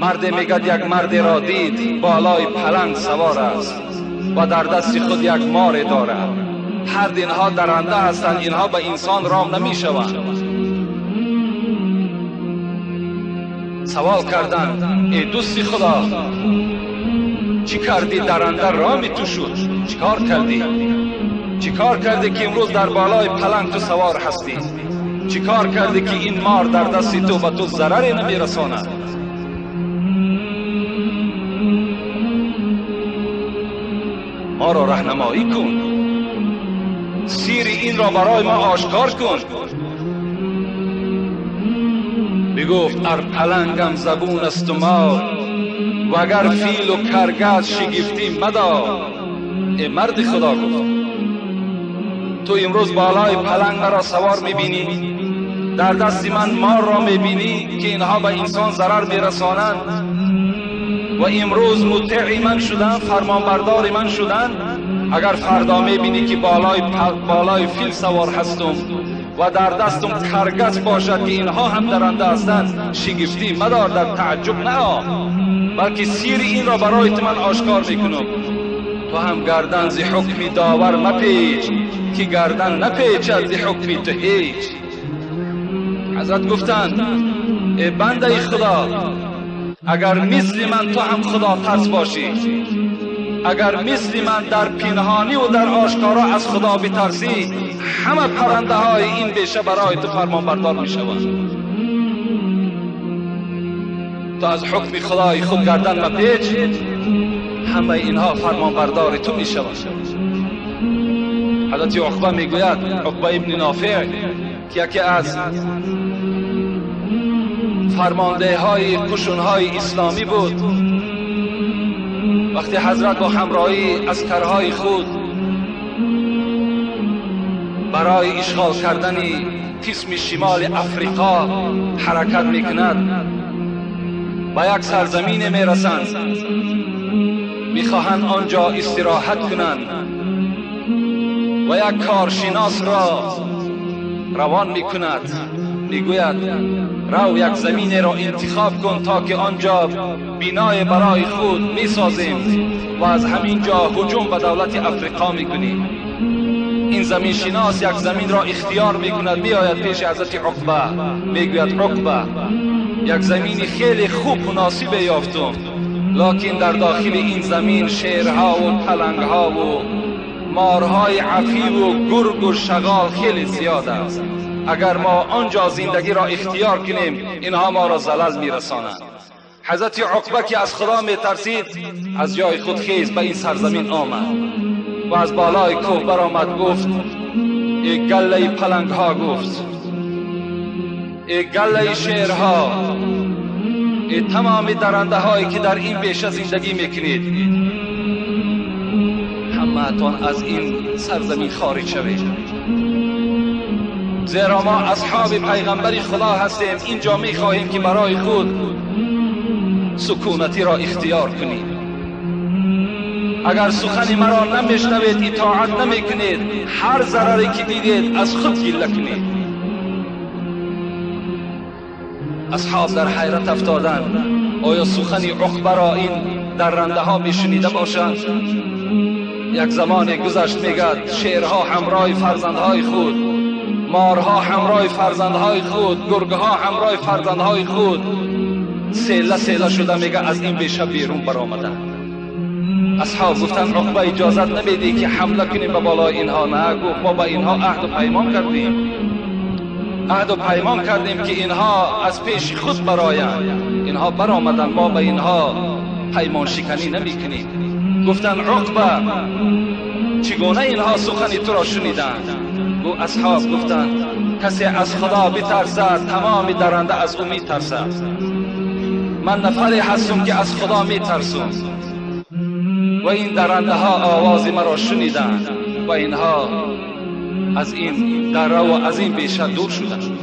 مرد میگد یک مرد را دید بالای پلنگ سوار است و در دست خود یک مار دارد. هر اینها درنده هستند، اینها به انسان رام نمی شوند. سوال کردند ای دوستی خدا، چی کردی درنده رامی تو شد؟ چیکار کردی؟ چیکار کردی که امروز در بالای پلنگ تو سوار هستی؟ چیکار کردی که این مار در دست تو به تو ضرری نمیرساند؟ ما را راهنمایی کن، سیر این را برای ما آشکار کن. بگفت ار پلنگم زبون است و مار، و اگر فیل و کرگس شگفتی مدار. ای مرد خدا، گفت تو امروز بالای پلنگ مرا سوار میبینی، در دست من مار را میبینی که اینها به انسان ضرر میرسانند و امروز مطیع من شدن، فرمانبردار من شدن. اگر فردا میبینی که بالای فیل سوار هستم و در دستم کرگس باشد که اینها هم درنده هستند، شگفتی مدار، در تعجب نه، بلکه سیر این را برای تو من آشکار میکنم. تو هم گردن ز حکمی داور مپیچ، که گردن نپیچد ز حکمی تو هیچ. حضرت گفتند ای بنده خدا، اگر مثل من تو هم خدا ترس باشی، اگر مثل من در پنهانی و در آشکارا از خدا بترسی، همه پرنده های این بیشه برای تو فرمانبردار می شوند. تو از حکم خدای خود گردن مپیچ، همه اینها فرمانبردار تو می شوند. حضرت عقبه می گوید، عقبه ابن نافع که یکی از فرمانده های قشون های اسلامی بود، وقتی حضرت با همراهی عسکرهای خود برای اشغال کردن قسم شمال افریقا حرکت میکند، به یک سرزمین میرسند، میخواهند آنجا استراحت کنند و یک کارشناس را روان میکند، میگوید رو یک زمین را انتخاب کن تا که آنجا بینای برای خود میسازیم و از همین جا هجوم به دولت افریقا میکنیم. این زمین شناس یک زمین را اختیار میکند، میآید پیش حضرت عقبه، میگوید عقبه یک زمین خیلی خوب مناسب یافتم، لکن در داخل این زمین شیرها و پلنگها و مارهای عفی و گرگ و شغال خیلی زیاد است. اگر ما آنجا زندگی را اختیار کنیم اینها ما را زلل میرسانند. حضرت عقبه که از خدا میترسید از جای خود خیز به این سرزمین آمد و از بالای کوه برآمد، گفت ای گله پلنگ ها، گفت ای گله شیرها، ای تمام درنده هایی که در این بیشه زندگی میکنید، همه‌تان از این سرزمین خارج شوید، زیرا ما اصحاب پیغمبر خدا هستیم، اینجا میخواهیم که برای خود سکونتی را اختیار کنیم. اگر سخن مرا نمیشنوید، اطاعت نمیکنید، هر ضرری که دیدید از خود گله کنید. اصحاب در حیرت افتادند، آیا سخن عقبه را این درنده ها میشنیده باشند؟ یک زمان گذشت، میگد شیرها همراه فرزندهای خود، مارها همراه فرزندهای خود، گرگها همراه فرزندهای خود سیله سیله شده، میگه از این بیشه بیرون برآمدند. اصحاب گفتند عقبه اجازت نمیدی که حمله کنیم به بالای اینها؟ نه، گفت ما با اینها عهد و پیمان کردیم، عهد و پیمان کردیم که اینها از پیش خود برآیند، اینها برآمدند، ما به اینها پیمان شکنی نمیکنیم. گفتند عقبه چگونه اینها سخن تو را شنیدند؟ گو اصحاب گفتند کسی از خدا بترسد تمام درنده از او میترسد. من نفری هستم که از خدا میترسم و این درنده ها آواز مرا شنیدند و اینها از این دره و از این بیشه دور شدند.